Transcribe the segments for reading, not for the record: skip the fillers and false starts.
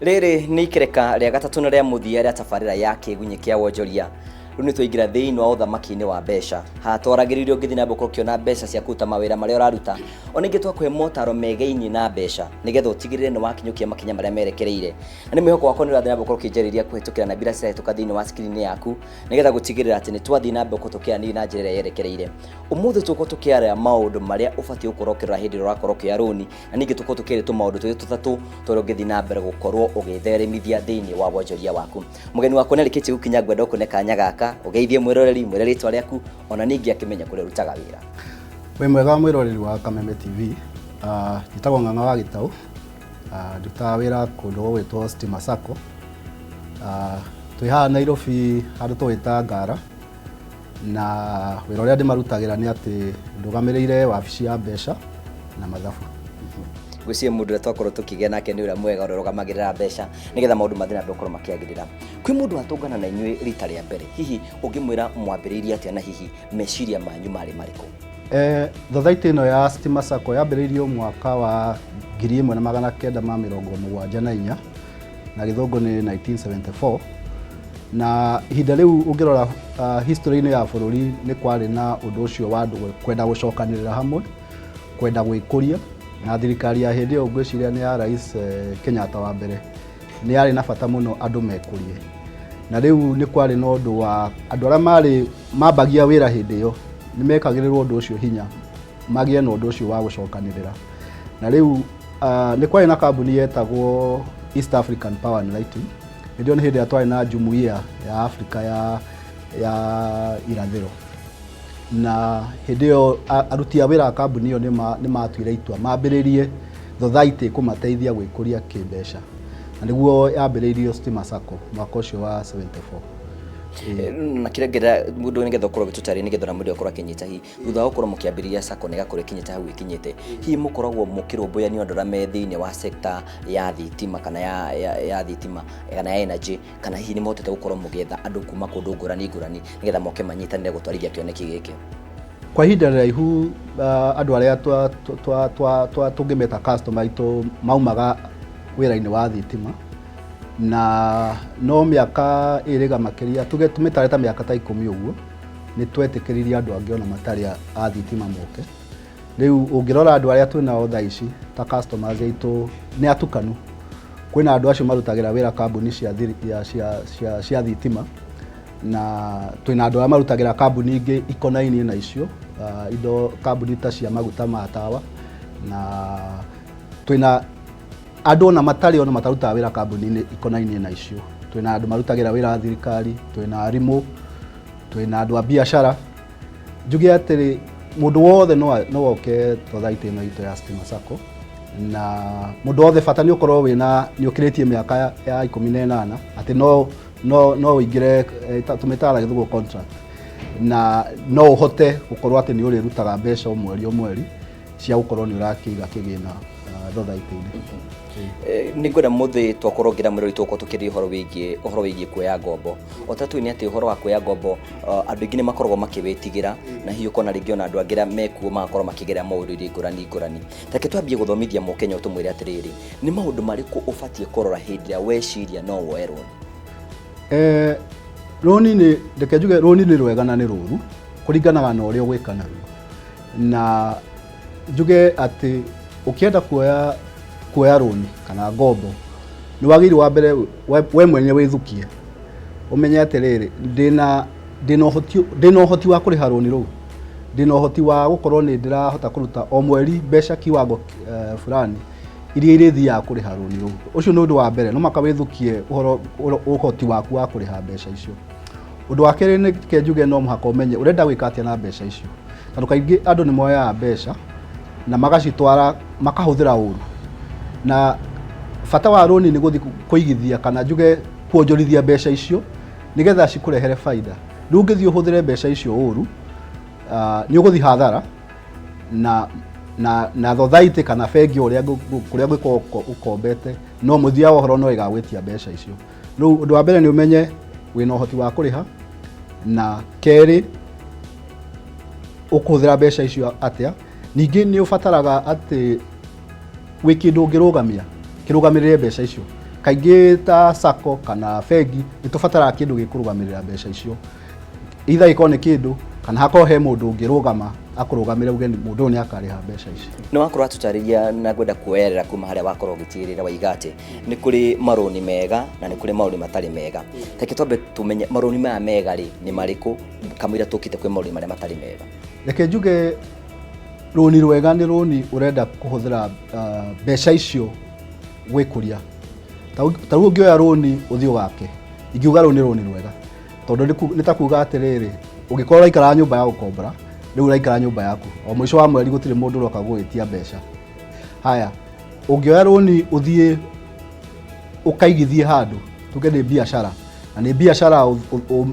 Rĩrĩ nĩ ikereka rĩa gatatũ na rĩa mũthia rĩa tabarĩra ya kĩgunyĩ kĩa wonjoria. Rĩu nĩ twaingĩra thĩinĩ wa ũthamaki-inĩ wa mbeca. Haha twaragĩrĩirio ũngĩthiĩ na mbere gũkorwo ũkĩona mbeca cia kũruta mawĩra marĩa ũraruta. Ona ingĩ twakũhe motaro megainie na mbeca nĩgetha ũtigĩrĩre nĩ wakinyũkia makinya marĩa merekereire. Na nĩ mwĩhoko wakwa nĩ ũrathiĩ na mbere gũkorwo ũkĩnjarĩria kũhĩtũkĩra namba iria cirahĩtũka thĩinĩ wa screen yaku nĩgetha gũtigĩrĩra atĩ nĩ twathiĩ na mbere gũkorwo tũkĩaranĩria na njĩra ĩrĩa yerekereire. Ũmũthĩ tũgũkorwo tũkĩaria maũndũ marĩa ũbatiĩ gũkorwo ũkĩrora hĩndĩ ĩrĩa ũrakorwo ũkĩoya rũni. Na ningĩ tũkorwo tũkĩaria tũmaũndũ tũrĩ tũtatũ tũrĩa ũngĩthiĩ na mbere gũkorwo ũgĩtheremithia thĩinĩ wa wonjoria waku. Mũgeni wakwa nĩ arĩkĩtie gũkinya, ngwenda ũkũne kanya gaka ũgeithie mwĩroreri, mwĩre rĩtwa rĩaku, ona ningĩ akĩmenye kũrĩa ũrutaga wĩra. Wĩ mwega mwĩroreri wa Kameme TV. Njĩtagwo Ng'ang'a wa Gĩtaũ. Ndutaga wĩra kũndũ gũgwĩtwo Stima Sacco. Twĩ haha Nairobi handũ tũgwĩta Ngara, na wĩra ũrĩa ndĩmarutagĩra nĩ atĩ ndũgamĩrĩire wabici ya mbeca na mathabu. Ngwĩciria mũndũ ũrĩa twakorwo tũkĩgĩa nake nĩ ũrĩa mwega ũrĩa ũrũgamagĩrĩra mbeca nĩgetha maũndũ mathiĩ na mbere gũkorwo makĩagĩrĩra. Kwĩ mũndũ watũngana na inyuĩ rita rĩa mbere, hihi ũngĩmwĩra mwambĩrĩirie atĩa na hihi meciria manyu marĩ marĩkũ? Thothaitĩ ĩno ya Stima Sacco yambĩrĩirio mwaka wa 1974, na gĩthũngũ nĩ 1974. Na ihinda rĩu ũngĩrora history-inĩ ya bũrũri, nĩ kwarĩ na ũndũ ũcio wa andũ kwenda gũcokanĩrĩra hamwe, kwenda gwĩkũria, na thirikari ya hĩndĩ ĩyo ngwĩciria nĩ ya Rais Kenyatta wa mbere, nĩ yarĩ na bata mũno andũ mekũrie. Na rĩu nĩ kwarĩ na ũndũ wa andũ arĩa marĩ mambagia wĩra hĩndĩ ĩyo, nĩ mekagĩrĩrwo ũndũ ũcio hinya magĩe na ũndũ ũcio wa gũcokanĩrĩra. Na rĩu nĩ kwarĩ na kambuni yetagwo East African Power and Lighting. Hĩndĩ ĩyo nĩ hĩndĩ ĩrĩa twarĩ na jumuiya ya Afrika ya irathĩro, na hĩndĩ ĩyo aruti a wĩra a kambuni ĩyo nĩ matuire itua mambĩrĩrie thothaitĩ kũmateithia gwĩkũria kĩmbeca, na nĩguo yambĩrĩirio Stima Sacco mwaka ũcio wa 74. Na kĩrĩa ngĩra mũndũ nĩgetha ũkorwo ũgĩtũtarĩria, nĩgetha ona mũndũ akorwo akĩnyita, hihi thutha wa gũkorwo mũkĩambĩrĩria sacco na ĩgakorwo ĩkinyĩte hau ĩkinyĩte, hihi mũkoragwo mũkĩrũmbũyania andũ arĩa me thĩinĩ wa sector ya thitima kana ya thitima kana ya energy, kana hihi nĩ mũhotete gũkorwo mũgĩetha andũ kuma kũndũ ngũrani ngũrani nĩgetha moke manyitanĩre gũtwarithia kĩoneki gĩkĩ? Kwa ihinda rĩraihu andũ arĩa tũngĩmeta customer aitũ maumaga wĩra-inĩ wa thitima, na no mĩaka ĩrĩ makĩria, tuge tũmĩtare ta mĩaka ta 10 ũguo, nĩ twetĩkĩririe andũ angĩ ona matarĩ a thitima moke. Rĩu ũngĩrora andũ arĩa twĩ nao thaa ici ta customers aitũ nĩ atukanu. Kwĩna andũ acio marutagĩra wĩra kambuni cia thitima, na twĩna andũ arĩa marutagĩra kambuni ingĩ ikonainie na icio, indo kambuni ta cia maguta ma tawa, na twĩna andũ ona matarĩ ona matarutaga wĩra kambuni-inĩ ikonainie na icio. Twĩna andũ marutagĩra wĩra thirikari, twĩna arimũ, twĩna andũ a biacara. Njuge atĩrĩ, mũndũ wothe no oke thothaitĩ ĩno itũ ya Stima Sacco, na mũndũ wothe bata nĩ ũkorwo wĩna nĩ ũkĩrĩtie mĩaka ya 18, atĩ no ũingĩre, tũmĩtaga na gĩthũngũ contract, na no ũhote gũkorwo atĩ nĩ ũrĩrutaga mbeca o mweri o mweri cia gũkorwo nĩ ũrakĩiga kĩgĩna thothaitĩ-inĩ. Nĩ ngwenda mũthĩ twakorwo ngĩra mwĩrori tũgũkorwo tũkĩaria ũhoro wĩgiĩ kuoya ngombo. O ta tũĩ nĩ atĩ ũhoro wa kuoya ngombo, andũ aingĩ nĩ makoragwo makĩwĩtigĩra, na hihi ũkona rĩngĩ ona andũ angĩ arĩa mekuo magakorwo makĩgerera maũndũ-inĩ ngũrani ngũrani. Reke twambie gũthomithia mũkenya, tũmwĩre atĩrĩrĩ, nĩ maũndũ marĩkũ ũbatiĩ kũrora hĩndĩ ĩrĩa weciria no woe rũni? Rũni nĩ, reke njuge, rũni nĩ rwega na nĩ rũru kũringanaga na ũrĩa ũgwĩka naruo. Na njuge atĩ ũkĩenda kuoya rũni kana ngombo, nĩ wagĩrĩirwo wa mbere we mwene wĩthukie, ũmenye atĩrĩrĩ, ndĩna ũhoti wa kũrĩha rũni rũu, ndĩna ũhoti wa gũkorwo nĩ ndĩrahota kũruta o mweri mbeca kiwango fulani iria irĩthiaga kũrĩha rũni rũu. Ũcio nĩ ũndũ wa mbere, no mũhaka wĩthukie ũhoro ũhoti waku wa kũrĩha mbeca icio. Ũndũ wa kerĩ, nĩ ke njuge no mũhaka ũmenye ũrenda gwĩka atĩa na mbeca icio, tondũ kaingĩ andũ nĩ moyaga mbeca na magacitwara makahũthĩra ũru. Na bata wa rũni nĩ gũthiĩ kũigithia, kana njuge kuonjorithia mbeca icio nĩgetha cikũrehere baida. Rĩu ũngĩthiĩ ũhũthĩre mbeca icio ũru, nĩ ũgũthiĩ hathara, na thothaitĩ kana bengi ũrĩa kũrĩa ũngĩkorwo ũkombete, no mũthia wa ũhoro no ĩgagwĩtia mbeca icio. Rĩu ũndũ wa mbere nĩ ũmenye wĩna ũhoti wa kũrĩha, na kerĩ ũkũhũthĩra mbeca icio atĩa. Ningĩ nĩ ũbataraga atĩ wĩ kĩndũ ũngĩrũgamia kĩrũgamĩrĩre mbeca icio. Kaingĩ ta sacco kana bengi nĩ tũbataraga kĩndũ gĩkũrũgamĩrĩra mbeca icio, either gĩkorwo nĩ kĩndũ kana hakorwo he mũndũ ũngĩrũgama akũrũgamĩre uge mũndũ ũyũ nĩ akarĩha mbeca ici. Nĩ wakorwo atũtarĩria na ngwenda kuoyerera kuma harĩa wakorwo ũgĩtigĩrĩra waiga atĩ nĩ kũrĩ marũni mega na nĩ kũrĩ marũni matarĩ mega. Reke twambe tũmenye marũni maya mega rĩ nĩ marĩkũ kamũira tũkĩte kwĩ marũni marĩa matarĩ mega. Reke njuge rũni rwega nĩ rũni ũrenda kũhũthĩra mbeca icio gwĩkũria. Ta rĩu ũngĩoya rũni ũthiĩ ũgake, ingiuga rũu nĩ rũni rwega, tondũ nĩ ta kuga atĩrĩrĩ, ũngĩkorwo ũraikara nyũmba ya gũkombora, rĩu ũraikara nyũmba yaku, o mũico wa mweri gũtirĩ mũndũ ũroka gũgwĩtia mbeca. Haya, ũngĩoya rũni ũthiĩ ũkaigithie handũ, tuge nĩ biacara, na nĩ biacara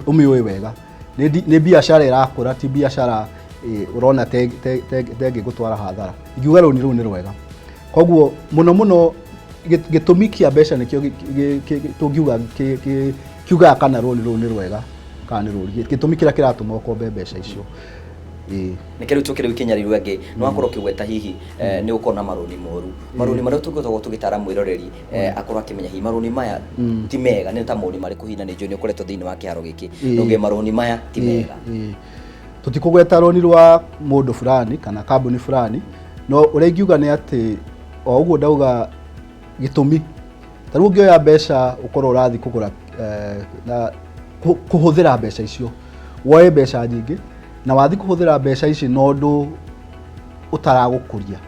ũmĩũĩ wega, nĩ biacara ĩrakũra, ti biacara ũrona tengĩgũtwara hathara, ingiuga rũni rũu nĩ rwega. Koguo mũno mũno gĩtũmi kĩa mbeca nĩkĩo tũngiuga kiugaga kana rũni rũu nĩ rwega kana nĩ rũru, gĩtũmi kĩrĩa kĩratũma ũkombe mbeca icio. Nĩkĩo rĩu tũkĩrĩ ikinya rĩu rĩngĩ nĩ wakorwo ũkĩgweta hihi nĩ gũkorwo na marũni moru, marũni marĩa tũngĩhota tũgĩtara mwĩroreri akorwo akĩmenya hihi marũni maya ti mega nĩ ta marũni marĩkũ, hihi na nĩ njũĩ nĩ ũkoretwo thĩinĩ wa kĩharo gĩkĩ, ndũngĩ marũni maya ti mega. Tũtikũgweta rũni rwa mũndũ fulani kana kambuni fulani, no ũrĩa ingiuga nĩ atĩ o ũguo ndauga gĩtũmi, ta rĩu ũngĩoya mbeca ũkorwo ũrathiĩ kũgũra na kũhũthĩra mbeca icio, woe mbeca nyingĩ na wathiĩ kũhũthĩra mbeca ici na ũndũ ũtaragũkũria.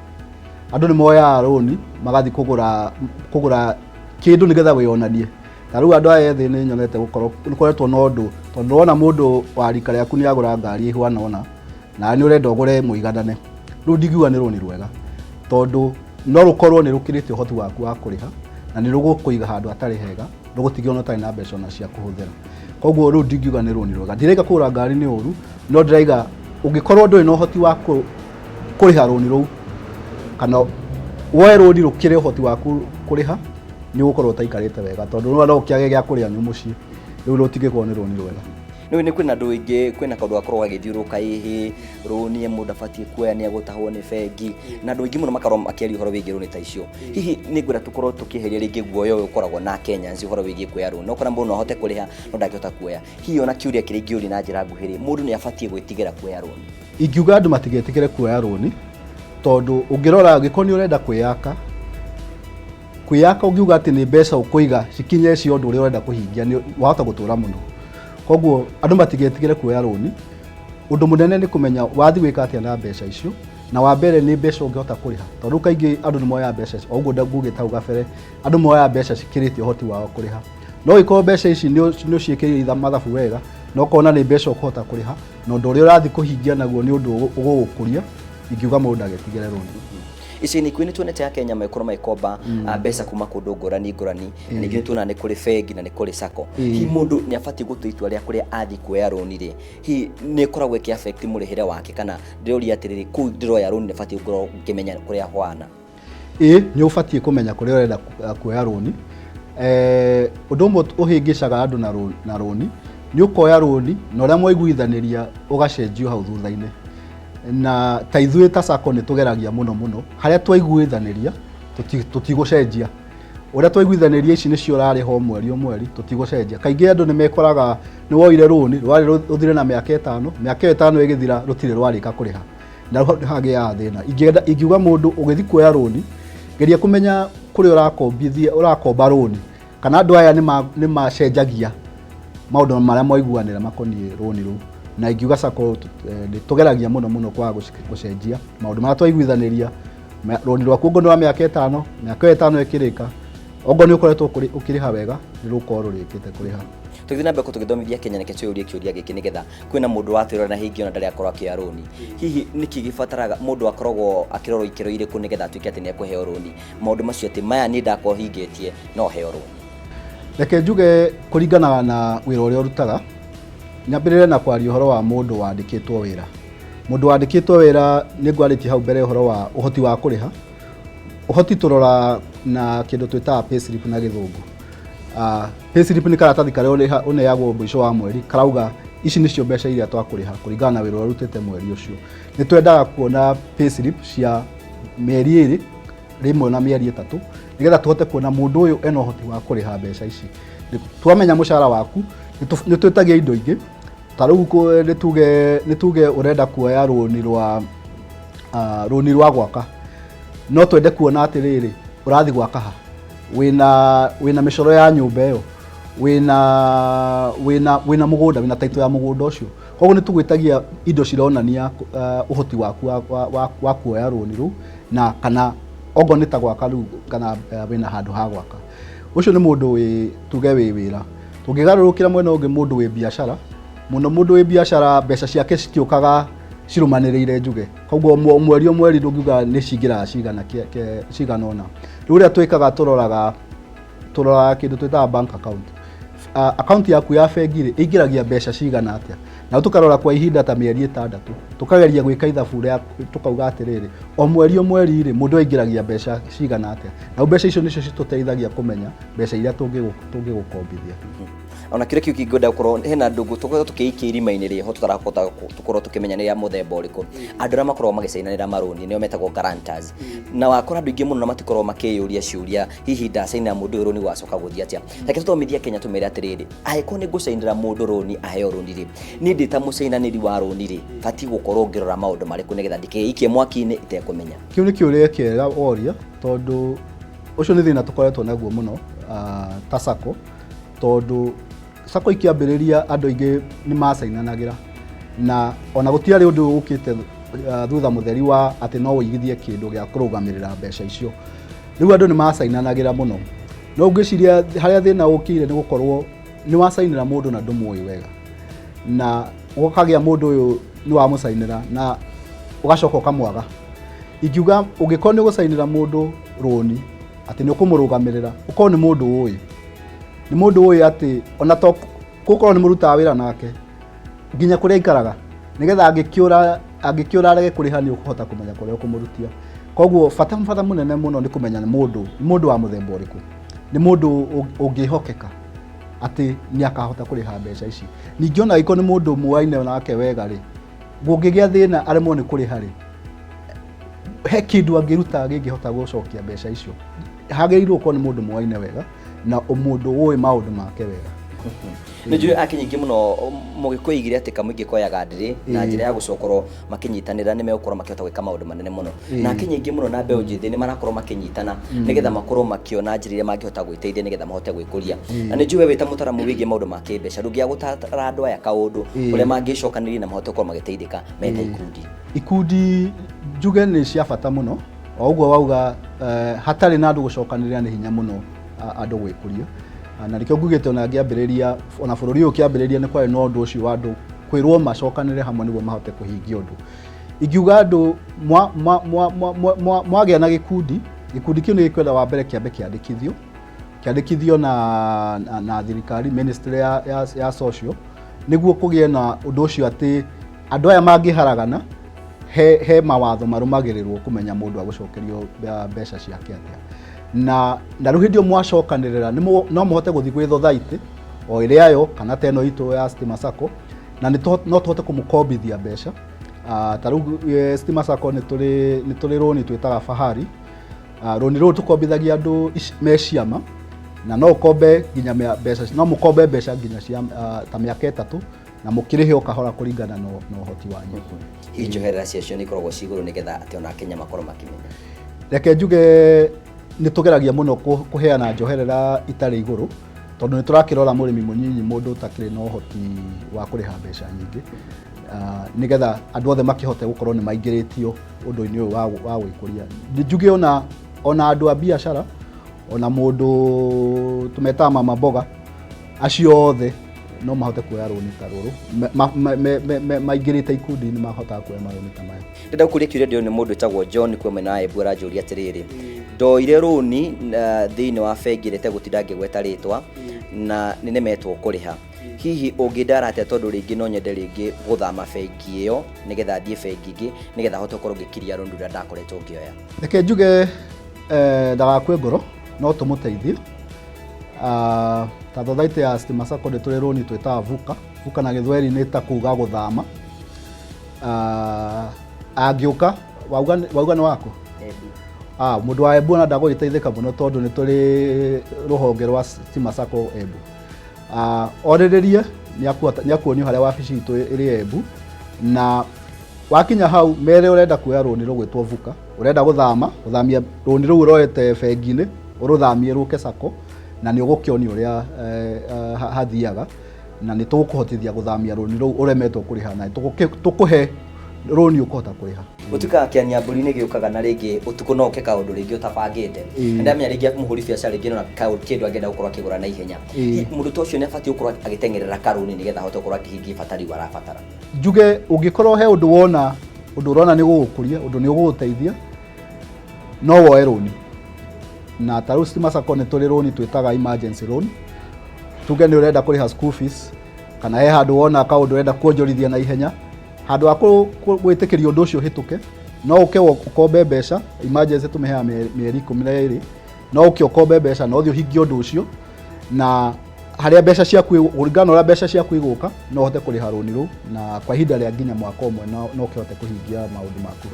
Andũ nĩ moyaga rũni magathiĩ kũgũra kĩndũ nĩgetha wĩyonanie. Ta rĩu andũ aya ethĩ nĩ nyonete gũkorwo nĩ koretwo na ũndũ, tondũ wona mũndũ wa rika rĩaku nĩ agũra ngari ĩhuana ũna, na nĩ ũrenda ũgũre mũiganane. Rĩu ndingiuga nĩ rũni rwega, tondũ no rũkorwo nĩ rũkĩrĩte ũhoti waku wa kũrĩha, na nĩ rũgũkũiga handũ hatarĩ hega, rũgũtigia ona ũtarĩ na mbeca ona cia kũhũthĩra. Koguo rĩu ndingiuga nĩ rũni rwega. Ndiraiga kũgũra ngari nĩ ũru, no ndĩraiga ũngĩkorwo ndũrĩ na ũhoti wa kũrĩha rũni rũu, kana woe rũni rũkĩre ũhoti waku kũrĩha, nĩ ũgũkorwo ũtaikarĩte wega, tondũ no ũkĩage gĩa kũrĩa nĩ mũciĩ, rĩu rũtingĩkorwo nĩ rũni rwega. Nĩ nĩ kwĩna andũ aingĩ, kwĩna kaũndũ gakoragwo gagĩthiũrũrũka ĩhĩ rũni mũndũ abatiĩ kuoya nĩ agũtahwo nĩ bengi, na andũ aingĩ mũno makorwo makĩaria ũhoro wĩgiĩ rũni ta icio. Hihi nĩ ngwenda tũkorwo tũkĩeheria rĩngĩ guoya ũyũ ũkoragwo na Kenyans ũhoro wĩgiĩ kuoya rũni. No kora mũndũ no ahote kũrĩha no ndangĩhota kuoya. Hihi ona kĩũria kĩrĩa ingĩũria na njĩra nguhĩ rĩ, mũndũ nĩ abatiĩ gwĩtigĩra kuoya rũni? Ingiuga andũ matigetigĩre kuoya rũni, tondũ ũngĩrora angĩkorwo nĩ ũrenda kwĩyaka, kwĩyaka ũngiuga atĩ nĩ mbeca ũkũiga cikinye cia ũndũ ũrĩa ũrenda kũhingia, nĩ wahota gũtũra mũno. Koguo andũ matigetigĩre kuoya rũni. Ũndũ mũnene nĩ kũmenya wathiĩ gwĩka atĩa na mbeca icio, na wa mbere nĩ mbeca ũngĩhota kũrĩha, tondũ kaingĩ andũ nĩ moyaga mbeca, o ũguo ngugĩte hau gabere, andũ moyaga mbeca cikĩrĩte ũhoti wao kũrĩha. No ĩkorwo mbeca ici nĩ ũciĩkĩrĩire mathabu wega, na ũkona nĩ mbeca ũkũhota kũrĩha, na ũndũ ũrĩa ũrathiĩ kũhingia naguo nĩ ũndũ ũgũgũkũria, ingiuga mũndũ ndagetigĩre rũni. Ici-inĩ ikuhĩ nĩ tuonete Akenya magĩkorwo magĩkomba mbeca kuma kũndũ ngũrani ngũrani, na ningĩ nĩ tuonaga nĩ kũrĩ bengi na nĩ kũrĩ sacco. Hihi mũndũ nĩ abatiĩ gũtua itua rĩa kũrĩa athiĩ kuoya rũni rĩ, hihi nĩ ĩkoragwo ĩkĩ affect mũrĩhĩre wake, kana ndĩroria atĩrĩrĩ, kũu ndĩroya rũni nĩ batiĩ gũkorwo ngĩmenya kũrĩa hwana? Ĩĩ nĩ ũbatiĩ kũmenya kũrĩa ũrenda kuoya rũni. Ũndũ ũmwe ũhĩngĩcaga andũ na rũni, nĩ ũkoya rũni na ũrĩa mwaiguithanĩria ũgacenjio hau thutha-inĩ. Na ta ithuĩ ta sacco nĩ tũgeragia mũno mũno, harĩa twaiguithanĩria tũtigũcenjia. Ũrĩa twaiguithanĩria ici nĩcio ũrarĩha o mweri o mweri, tũtigũcenjia. Kaingĩ andũ nĩ mekoraga nĩ woire rũni, rwarĩ rũthire na mĩaka ĩtano, mĩaka ĩyo ĩtano ĩgĩthira rũtirĩ rwarĩka kũrĩha. Na hau nĩ hagĩaga thĩna. Ingiuga mũndũ ũgĩthiĩ kuoya rũni, geria kũmenya kũrĩa ũrakombithia, ũrakomba rũni, kana andũ aya nĩ macenjagia maũndũ marĩa mwaiguanĩra makoniĩ rũni rũu. Na ingiuga sacco nĩ tũgeragia mũno mũno kwaga gũcenjia maũndũ marĩa twaiguithanĩria. Rũni rwaku okorwo nĩ rwa mĩaka ĩtano, mĩaka ĩyo ĩtano ĩkĩrĩka, okorwo nĩ ũkoretwo ũkĩrĩha wega, nĩ rũgũkorwo rũrĩkĩte kũrĩha. Tũgĩthiĩ na mbere tũgĩthomithia Kenya, nĩkĩo twĩyũrie kĩũria gĩkĩ nĩgetha kwĩna mũndũ watwĩrora na hingi ona ndarĩ akorwo akĩoya rũni. Hihi nĩkĩ gĩbataraga mũndũ akoragwo akĩrorwo ikĩro irĩkũ nĩgetha atuĩke atĩ nĩ ekũheo rũni? Maũndũ macio atĩ maya niĩ ndakorwo hingĩtie no heo rũni. Reke njuge kũringanaga na wĩra ũrĩa ũrutaga. Nyambĩrĩre na kwaria ũhoro wa mũndũ wandĩkĩtwo wĩra. Mũndũ wandĩkĩtwo wĩra nĩ ngwarĩtie hau mbere ũhoro wa ũhoti wa kũrĩha. Ũhoti tũrora na kĩndũ twĩtaga payslip na gĩthũngũ. Payslip nĩ karatathi karĩa ũneagwo mũico wa mweri, karauga ici nĩcio mbeca iria twakũrĩha kũringana na wĩra ũrĩa ũrutĩte mweri ũcio. Nĩ twendaga kuona payslip cia mĩeri ĩrĩ, rĩmwe na mĩeri ĩtatũ, Nĩgetha tũhote kuona mũndũ ũyũ ena ũhoti wa kũrĩha mbeca ici. Twamenya mũcara waku, nĩ twĩtagia indo ingĩ. Ta rĩu nĩ tuge ũrenda kuoya rũni rwa gwaka, no twende kuona atĩrĩrĩ, ũrathiĩ gwaka ha, wĩna mĩcoro ya nyũmba ĩyo, wĩna mũgũnda, wĩna title ya mũgũnda ũcio. Koguo nĩ tũgwĩtagia indo cironania ũhoti waku wa kuoya rũni rũu, na kana okorwo nĩ ta gwaka rĩu, kana wĩna handũ ha gwaka. Ũcio nĩ mũndũ wĩ, tuge, wĩ wĩra. Tũngĩgarũrũkĩra mwena ũngĩ, mũndũ wĩ biacara mũno, mũndũ wĩ biacara mbeca ciake citiũkaga cirũmanĩrĩire, njuge. Koguo mweri o mweri ndũngiuga nĩ cingĩraga cigana cigana ũna. Rĩu ũrĩa twĩkaga, tũroraga kĩndũ twĩtaga bank account. Account yaku ya bengi rĩ, ĩingĩragia mbeca cigana atĩa? Na tũkarora kwa ihinda ta mĩeri 6, tũkageria gwĩka ithabu rĩa tũkauga atĩrĩrĩ, o mweri o mweri rĩ, mũndũ aingĩragia mbeca cigana atĩa? Na mbeca icio nĩcio citũteithagia kũmenya mbeca iria tũngĩgũkombithia. Ona kĩrĩa kĩu kĩngĩenda gũkorwo hena ndũgũ tũkorwo tũkĩikia irima-inĩ rĩho, tũtarahota tũkorwo tũkĩmenya nĩ rĩa mũthemba ũrĩkũ. Andũ arĩa makoragwo magĩcainanĩra marũni nĩo metagwo guarantors, na wakora andũ aingĩ mũno na matikoragwo makĩyũria ciũria, hihi ndacainĩra mũndũ ũyũ rũni gwacoka gũthiĩ atĩa? Reke tũthomithie Kenya, tũmere atĩrĩrĩ, angĩkorwo nĩ ngũcainĩra mũndũ rũni, aheo rũni rĩ, niĩ ndĩ ta mũcainanĩri wa rũni rĩ, batiĩ gũkorwo ngĩrora maũndũ marĩkũ nĩgetha ndikeikie mwaki-inĩ itekũmenya? Kĩu nĩ kĩũria kĩega woria, tondũ ũcio nĩ thĩna tũkoretwo naguo mũno ta sacco, tondũ sacco ikĩambĩrĩria andũ aingĩ nĩ macainanagĩra, na ona gũtiarĩ ũndũ ũkĩte thutha mũtheri wa atĩ no ũigithie kĩndũ gĩa kũrũgamĩrĩra mbeca icio. Rĩu andũ nĩ macainanagĩra mũno, no ngwĩciria harĩa thĩna ũkĩire nĩ gũkorwo nĩ wacainĩra mũndũ na ndũmũĩ wega, na ũkagĩa mũndũ ũyũ nĩ wamũcainĩra na ũgacoka ũkamwaga. Ingiuga ũngĩkorwo nĩ ũgũcainĩra mũndũ rũni atĩ nĩ ũkũmũrũgamĩrĩra, ũkorwo nĩ mũndũ ũĩ, nĩ mũndũ ũĩ atĩ ona to gũkorwo nĩ mũrutaga wĩra nake, nginya kũrĩa aikaraga, nĩgetha angĩkĩũra arege kũrĩha, nĩ ũkũhota kũmenya kũrĩa ũkũmũrutia. Koguo bata mũnene mũno nĩ kũmenya nĩ mũndũ wa mũthemba ũrĩkũ, nĩ mũndũ ũngĩhokeka atĩ nĩ akahota kũrĩha mbeca ici. Ningĩ ona angĩkorwo nĩ mũndũ mũaine nake wega rĩ, kũngĩgĩa thĩna aremwo nĩ kũrĩha rĩ, he kĩndũ angĩruta gĩngĩhota gũcokia mbeca icio. Hagĩrĩirwo gũkorwo nĩ mũndũ mũaine wega na mũndũ ũĩ maũndũ make wega. Nĩ njũĩ Akenya aingĩ mũno, Mũgĩkũyũ aigire atĩ kamũingĩ koyaga ndĩrĩ na njĩra ya gũcokorwo makĩnyitanĩra nĩ megũkorwo makĩhota gwĩka maũndũ manene mũno. Na Akenya aingĩ mũno na mbeũ njĩthĩ nĩ marakorwo makĩnyitana nĩgetha makorwo makĩona njĩra iria mangĩhota gwĩteithia nĩgetha mahote gwĩkũria. Na nĩ njũĩ we wĩ ta mũtaramu wĩgiĩ maũndũ ma kĩmbeca, ndũngĩaga gũtara andũ aya kaũndũ ũrĩa mangĩcokanĩrĩria na mahote gũkorwo magĩteithĩka meta ikundi. Ikundi njuge nĩ cia bata mũno. O ũguo wauga, hatarĩ na andũ gũcokanĩrĩra nĩ hinya mũno andũ gwĩkũria. Na nĩkĩo ngugĩte ona ngĩambĩrĩria, ona bũrũri ũyũ ũkĩambĩrĩria, nĩ kwarĩ na ũndũ ũcio wa andũ kwĩrwo macokanĩrĩre hamwe nĩguo mahote kũhingia ũndũ. Ingiuga andũ mwagĩa na gĩkundi, gĩkundi kĩu nĩ gĩkwenda wa mbere kĩambe kĩandĩkithio na thirikari, ministry ya social, nĩguo kũgĩe na ũndũ ũcio atĩ andũ aya mangĩharagana he mawatho marũmagĩrĩrwo kũmenya mũndũ agũcokerio mbeca ciake atĩa. Na rĩu hĩndĩ ĩyo mwacokanĩrĩra, no mũhote gũthiĩ gwĩ thothaitĩ o ĩrĩa yo kana ta ĩno itũ ya Stima Sacco, na no tũhote kũmũkombithia mbeca. Ta rĩu Stima Sacco nĩ tũrĩ rũni twĩtaga Fahari. Rũni rũrũ tũkombithagia andũ me ciama, na no ũkombe nginya mbeca, no mũkombe mbeca nginya cia ta mĩaka 3, na mũkĩrĩhe o kahora kũringana na ũhoti wanyu. Hihi njoherera ciacio nĩ ikoragwo ci igũrũ, nĩgetha atĩ ona Akenya makorwo makĩmenya? Reke njuge nĩ tũgeragia mũno kũheana njoherera itarĩ igũrũ, tondũ nĩ tũrakĩrora mũrĩmi mũnyinyi, mũndũ ũtakĩrĩ na ũhoti wa kũrĩha mbeca nyingĩ, nĩgetha andũ othe makĩhote gũkorwo nĩ maingĩrĩtio ũndũ-inĩ ũyũ wa gwĩkũria. Njuge ona andũ a biacara, ona mũndũ tũmetaga mama mboga, acio othe no mahote kuoya rũni ta rũrũ. Maingĩrĩte ikundi-inĩ, mahotaga kuoya marũni ta maya. Ndĩrenda gũkũria kĩũria ndĩro nĩ mũndũ wĩtagwo John kuo mwena wa Embu, aranjũria atĩrĩrĩ, ndoire rũni thĩinĩ wa bengi ĩrĩa ĩtegũtinda ngĩgweta rĩtwa, na nĩ nemetwo kũrĩha. Hihi ũngĩndara atĩa, tondũ rĩngĩ no nyende rĩngĩ gũthama bengi ĩyo nĩgetha thiĩ bengi ĩngĩ nĩgetha hote gũkorwo ngĩkiria rũni rũrĩa ndakoretwo ngĩoya? Reke njuge ndagakue ngoro, no tũmũteithie. Ta thothaitĩ ya Stima Sacco nĩ tũrĩ rũni twĩtaga Vuka. Vuka na gĩthweri nĩ ta kuga gũthama. Angĩũka, wauga nĩ waku? Mũndũ wa Embu ona ndagũgĩteithĩka mũno tondũ nĩ tũrĩ rũhonge rwa Stima Sacco Embu. Orĩrĩrie nĩ akuonio harĩa wabici itũ ĩrĩ Embu, na wakinya hau mere ũrenda kuoya rũni rũgwĩtwo Vuka, ũrenda gũthama, gũthamia rũni rũu ũroete bengi-inĩ, ũrũthamie rũke Sacco, na nĩ ũgũkĩonio ũrĩa hathiaga, na nĩ tũgũkũhotithia gũthamia rũni rũu ũremetwo kũrĩha, na tũkũhe rũni ũkũhota kũrĩha. Gũtuĩkaga kĩania mbũri-inĩ gĩũkaga na rĩngĩ ũtukũ no ũke kaũndũ rĩngĩ ũtabangĩte. Ndamenya rĩngĩ mũhũri biacara rĩngĩ nona kĩndũ angĩenda gũkorwo akĩgũra na ihenya. Mũndũ ta ũcio nĩ abatiĩ gũkorwo agĩteng'erera karũni nĩgetha ahote gũkorwo akĩhingia bata rĩu arabatara. Njuge ũngĩkorwo he ũndũ wona, ũndũ ũrona nĩ ũgũgũkũria, ũndũ nĩ ũgũgũteithia, no woe rũni. Na ta rĩu Stima Sacco nĩ tũrĩ rũni twĩtaga emergency loan. Tuge nĩ ũrenda kũrĩha school fees, kana he handũ wona kaũndũ ũrenda kuonjorithia na ihenya, handũ ha gwĩtĩkĩria ũndũ ũcio ũhĩtũke, no ũke ũkombe mbeca, emergency tũmĩheaga mĩeri 12, no ũke ũkombe mbeca na ũthiĩ ũhingie ũndũ ũcio, na harĩa mbeca ciaku kũringana na ũrĩa mbeca ciaku igũka, no ũhote kũrĩha rũni rũu, na kwa ihinda rĩa nginya mwaka ũmwe no ũkĩhote kũhingia maũndũ maku.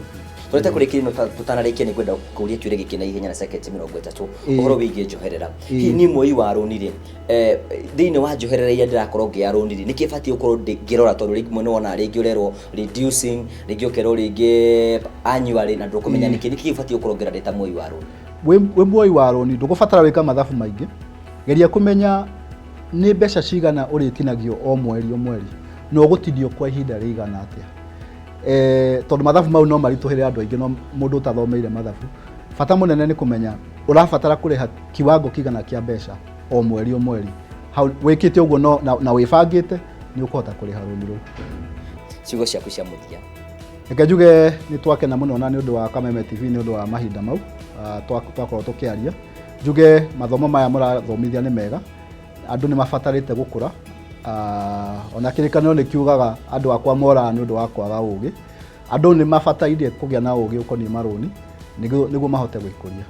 Tũrete kũrĩkĩria ĩno tũtanarĩkia nĩ ngwenda kũria kĩũria gĩkĩ na ihenya na seconds 30, ũhoro wĩgiĩ njoherera. Hihi niĩ muoyi wa rũni rĩ, thĩinĩ wa njoherera iria ndĩrakorwo ngĩoya rũni rĩ, nĩkĩ batiĩ gũkorwo ngĩrora, tondũ rĩngĩ nĩ wonaga rĩngĩ ũrerwo reducing, rĩngĩ ũkerwo rĩngĩ annually, na ndũkũmenya nĩkĩ, nĩkĩ batiĩ gũkorwo ngĩrora ndĩ ta muoyi wa rũni? Wĩ muoyi wa rũni ndũgũbatara gwĩka mathabu maingĩ, geria kũmenya nĩ mbeca cigana ũrĩtinagio o mweri o mweri, na ũgũtinio kwa ihinda rĩigana atĩa. Tondũ mathabu mau no maritũhĩre andũ aingĩ, no mũndũ ũtathomeire mathabu, bata mũnene nĩ kũmenya ũrabatara kũrĩha kiwango kĩigana kĩa mbeca o mweri o mweri. Hau wĩkĩte ũguo no, na wĩbangĩte nĩ ũkũhota kũrĩha rũni rũu. Ciugo ciaku cia mũthia. Reke njuge nĩ twakena mũno na nĩ ũndũ wa Kameme TV nĩ ũndũ wa mahinda mau, twakorwo tũkĩaria. Njuge mathomo maya mũrathomithia nĩ mega, andũ nĩ mabatarĩte gũkũra. Ona kĩrĩkanĩro nĩ kiugaga andũ akwa moraga nĩ ũndũ wa kwaga ũgĩ. Andũ nĩ mabataire kũgĩa na ũgĩ ũkoniĩ marũni nĩguo mahote gwĩkũria.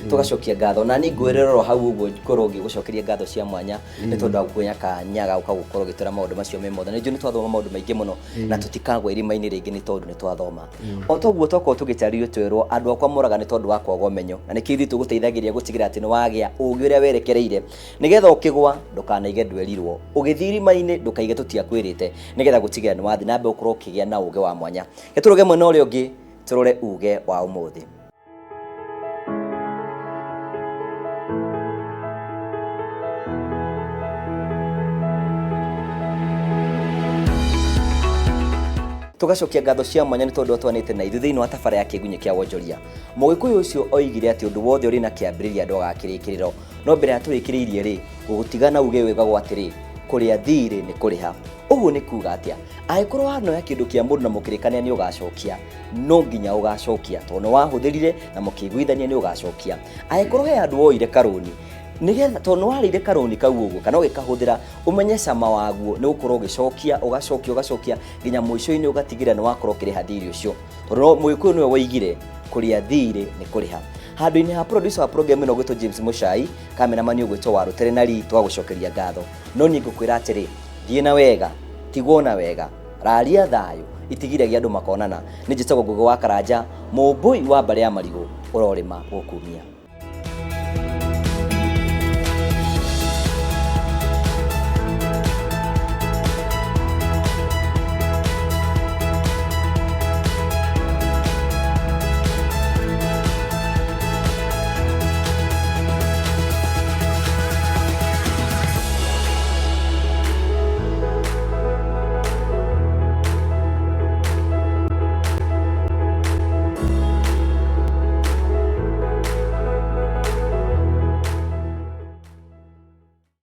Tũgacokia ngatho na niĩ ngwĩrĩra oro hau ũguo ngorwo ngĩgũcokeria ngatho cia mwanya nĩ tondũ wa kuoya kanya ga gũka gũkorwo ũgĩtwĩra maũndũ macio me mothe. Nĩ njũĩ nĩ twathoma maũndũ maingĩ mũno na tũtikagwa irima-inĩ rĩngĩ nĩ tondũ nĩ twathoma. O toguo twakorwo tũgĩtarĩrio twerwo andũ akwa moraga nĩ tondũ wa kwaga ũmenyo, na nĩkĩo ithuĩ tũgũteithagĩrĩria gũtigĩrĩra atĩ nĩ wagĩa ũgĩ ũrĩa werekereire, nĩgetha ũkĩgwa ndũkanaige ndwerirwo, ũgĩthiĩ irima-inĩ ndũkaige tũtiakwĩrĩte, nĩgetha gũtigĩrĩra nĩ wathiĩ na mbere gũkorwo ũkĩgĩa na ũgĩ wa mwanya. Gĩtũrũge mwena ũrĩa ũngĩ tũrore uge wa ũmũthĩ. Tũgacokia ngatho cia mwanya nĩ tondũ atwanĩte na ithuĩ thĩinĩ wa tabara ya kĩgunyĩ kĩa wonjoria. Mũgĩkũyũ ũcio oigire atĩ ũndũ wothe ũrĩ na kĩambĩrĩria ndwagaga kĩrĩkĩrĩro. No mbere ya tũrĩkĩrĩirie rĩ, gũgũtigana uge wĩgagwo atĩrĩ, kũrĩa thirĩ nĩ kũrĩha. Ũguo nĩ kuga atĩa? Angĩkorwo wanoya kĩndũ kĩa mũndũ na mũkĩrĩkanĩra nĩ ũgacokia, no nginya ũgacokia, tondũ nĩ wahũthĩrire na mũkĩiguithania nĩ ũgacokia. Angĩkorwo he handũ woire karũni, nĩgetha tondũ nĩ warĩire karũni kau ũguo kana ũgĩkahũthĩra, ũmenye cama waguo nĩ gũkorwo ũgĩcokia, ũgacokia, ũgacokia nginya mũico-inĩ ũgatigĩrĩra nĩ wakorwo ũkĩrĩha thirĩ ũcio. Tondũ Mũgĩkũyũ nĩwe woigire kũrĩa thirĩ nĩ kũrĩha. Handũ-inĩ ha producer wa program ĩno ũgwĩtwo James Mũcai, cameraman ũgwĩtwo Warũtere na Lee, twagũcokeria ngatho. No niĩ ngũkwĩra atĩrĩ, thiĩ na wega, tigwo na wega, raria thayũ, itigiragia andũ makonana. Nĩ njĩtagwo Ngũgĩ wa Karanja, mũmbũi wa mbarĩ ya marigũ, ũrorĩma gũkumia.